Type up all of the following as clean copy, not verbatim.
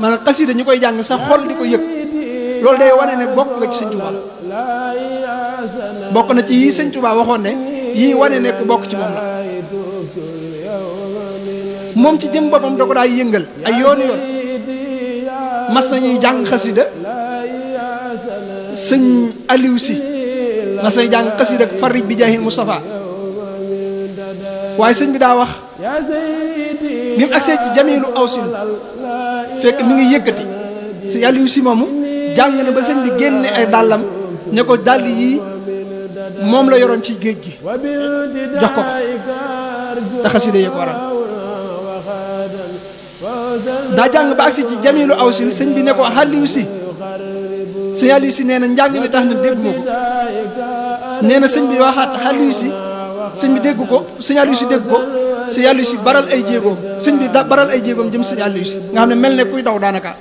maanaam xasida ñu koy jàng sa xol di ko yëg loolu day wane ne bokk nga ci sëñ Tuubaa bokk na ci yii sëñ Tuubaa waxoon ne yii wane ne ku bokk ci moom la moom ci jëm boppam da ko daay yëngal ay yoon mas nañuy jàng xasida sëñ Aliou Si mas nañuy jàng xasida farij bi jaahil Mustafa waaye sëñ bi daa wax bi mu agsee ci jamilu awsin fekk mi ngi yëkkati sëñ Aliou Si moomu jàng na ba sëñ bi génne ay dàllam ne ko dàll yii moom la yoroon ci géej gi jox ko te xasida yee ko waral daa jàng ba agsi ci jamilu awsin sëñ bi ne ko Aliou Si sëñ Aliou Si nee na njàng mi tax na dégg ma ko nee na sëñ bi waxaat Aliou Si sëñ bi dégg ko sëñ Aliou Si dégg ko sëñ Aliou Si baral ay jéegoom sëñ bi baral ay jéegoom jëm sëñ Aliou Si nga xam ne mel ne kuy daw daanaka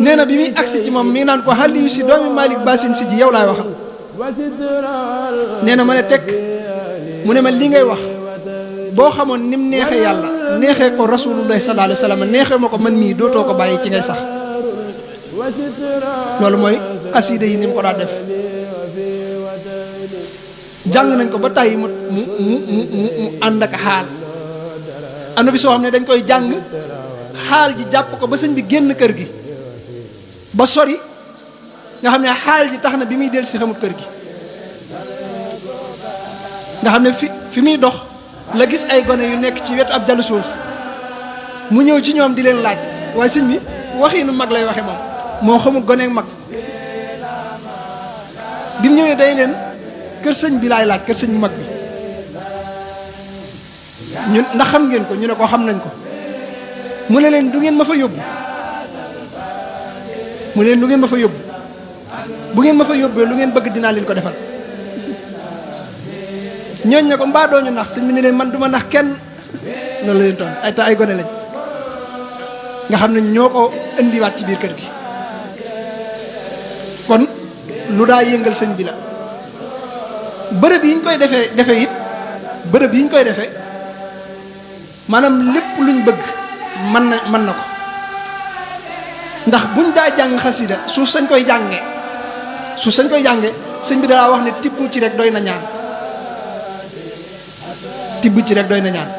nee na bi muy agsi ci moom mi ngi naan ko Aliou Si doomi Malick Bassine Si ji yow laay waxal nee na ma ne tekk mu ne ma li ngay wax boo xamoon ni mu neexee yàlla neexee ko rasulullah sallallahu alayhi wa sallam neexee ma ko man mii dootoo ko bàyyi ci ngay sax loolu mooy xasida yi ni mu ko daa def jàng nañ ko ba tàyyi mu ànd ak xaal am na bi soo xam ne dañ koy jàng xaal ji jàpp ko ba sëñ bi génn kër gi ba sori nga xam ne xaal ji tax na bi muy dellu si xamut kër gi nga xam ne fi muy dox la gis ay gone yu nekk ci wetu ab jalu suuf mu ñëw ci ñoom di leen laaj waaye sëñ bi waxiinu mag lay waxe moom moo xamul gone ak mag bi mu ñëwee day leen kër sëñ bi laay laaj kër sëñ bu mag bi ñun ndax xam ngeen ko ñu ne ko xam nañ ko mu ne leen du ngeen ma fa yóbbu mu ne leen du ngeen ma fa yóbbu bu ngeen ma fa yóbbee lu ngeen bëgg dinaa leen ko defal ñooñ ne ko mbaa dooñu nax sëñ bi ne leen man du ma nax kenn loolu la leen toon ay ta ay gone lañ nga xam ne ñoo ko indiwaat ci biir kër gi kon lu daa yëngal sëñ bi la bërëb yi ñu koy defee it bërëb yi ñu koy defee maanaam lépp luñ bëgg mën na ko ndax buñ daa jàng xasida suuf sañ koy jàngee sëñ bi daa wax ne tibb ci rek doy na ñaan tibb ci rek doy na ñaan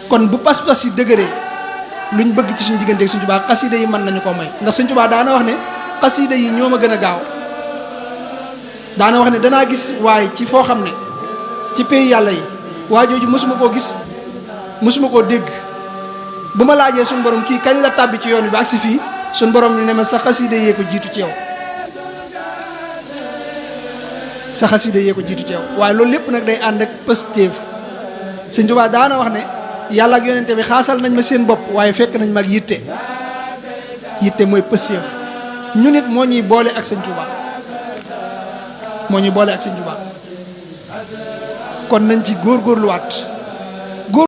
kon bu pas-pas yi dëgëree luñ bëgg ci suñu diggante ak Sëñ Tuubaa xasida yi mën nañu ko may ndax Sëñ Tuubaa daana wax ne xasida yi ñoo ma gën a gaaw daana wax ne danaa gis waaye ci foo xam ne ci pays yàlla yi waa jooju mësuma koo gis mësuma koo dégg bu ma laajee suñu borom kii kañ la tàbbi ci yoon bi ba agsi fii suñu borom ne ma sa xasida yee ko jiitu ci yow sa xasida yee ko jiitu ci yow waaye loolu lépp nag day ànd ak pëstéef Sëñ Tuubaa daana wax ne yàlla ak yonente bi xaasal nañ ma seen bopp waaye fekk nañ ma ak yitte mooy pëstéef ñu nit moo ñuy boole ak Sëñ Tuubaa moo ñuy boole ak Sëñ Tuubaa kon nañ ci góorgóorluwaat